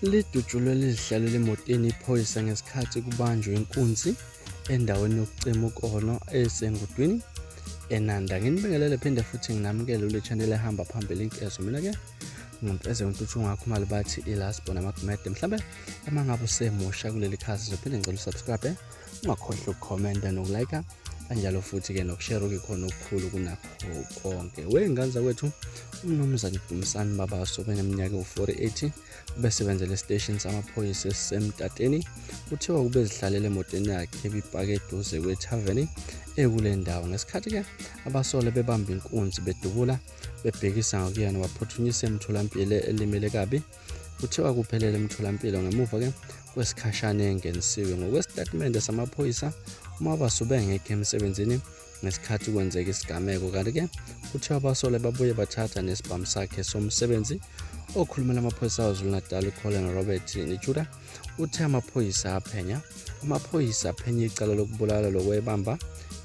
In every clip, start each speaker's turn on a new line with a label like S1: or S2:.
S1: Lidutshulwe lizihlalele emotweni iphoyisa ngesikhathi kubanjwe inkunzi endaweni yokucima ukolo eseNgudwini eNanda. Nginibingelele phinde futhi nginamukele kule channel ehamba phambili inkezo. Mina-ke ngumfeze uNtuthu Ngakhumalo bathi iLast Born amaGumede. Mhlambe uma ngabe usemusha kuleli khasi zophinde ngicela usubscribe, ungakhohlwa ukukhomenta nokulike kanjalo futhi-ke nokushare okuyikhona okukhulu kunakho konke. Wey'ngane zakwethu, uMnumzane Dumisani Mabaso obeneminyaka ewu-48 ubesebenzela esiteshini samaphoyisa esisemtateni. Kuthiwa ubezihlalele emotweni yakhe ebipake eduze kwethaveni ekule ndawo ngesikhathi-ke abasole bebamba inkunzi bedubula bebhekisa ngakuyena waphuthunyiswa emtholampilo elimele kabi. Kuthiwa kuphelele emtholampilo ngemuva-ke kwesikhashana engenisiwe. Ngokwesitatimende samaphoyisa, uMabaso ubengekho emsebenzini ngesikhathi kwenzeka isigameko, kanti-ke kuthiwa abasole babuye bathatha nesibhamu sakhe somsebenzi. Okhulumela amaphoyisa KwaZulu-Natal uColonel Robert Netshuda uthe amaphoyisa aphenya amaphoyisa aphenya icala lokubulala lokwebamba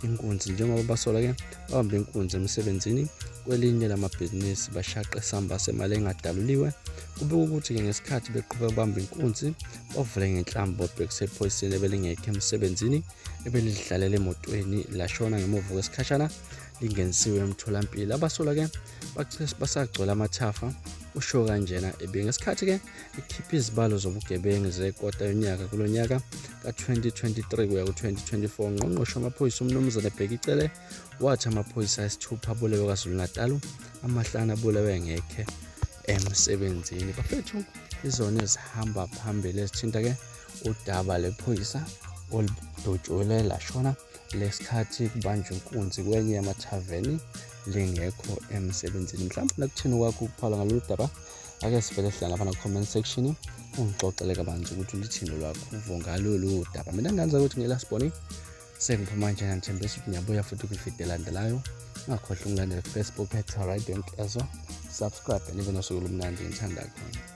S1: inkunzi njengoba basola-ke babamba inkunzi emsebenzini kwelinye lamabhizinisi bashaqa isamba semali engadaluliwe. Kubikwa ukuthi-ke ngesikhathi beqhubeka babamba inkunzi bavule ngenhlamvu bobhekise ephoyiseni ebelingekho emsebenzini ebelidlalela emotweni lashona ngemuva kwesikhashana lingenisiwe emtholampilo. Abasolwa-ke basagcwele amathafa, usho kanjena ebe ngesikhathi-ke ikhipha izibalo zobugebengu zekota yonyaka kulo nyaka ka-2023 kuya ku-2024. Ungqongqoshe wamaphoyisa uMnumzane Bheki Cele wathi amaphoyisa ayisithupha abulewe KwaZulu-Natal, amahlanu abulewe ngekhe emsebenzini. Bafethu, izona ezihamba phambili ezithinta-ke udaba lephoyisa oludutshulwe lashona lesikhathi kubanjwa inkunzi kwenye yamathaveni lingekho emsebenzini. Mhlawumbe nakuthini kwakho ukuphala ngalolu daba, ake sivele sihlala lapha na-comment section ungixoxele kabanzi ukuthi lithini lwakho uvo ngalolu daba. Mina nganza ukuthi ngelasiboni sengiphuma njena, ngithembisa ukuthi ngiyabuya futhi kwividiyo elandelayo. Ungakhohlwa ungilandele ku-Facebook at Radio Nkezo, subscribe, nibe nosuku olumnandi. Ngithanda khona.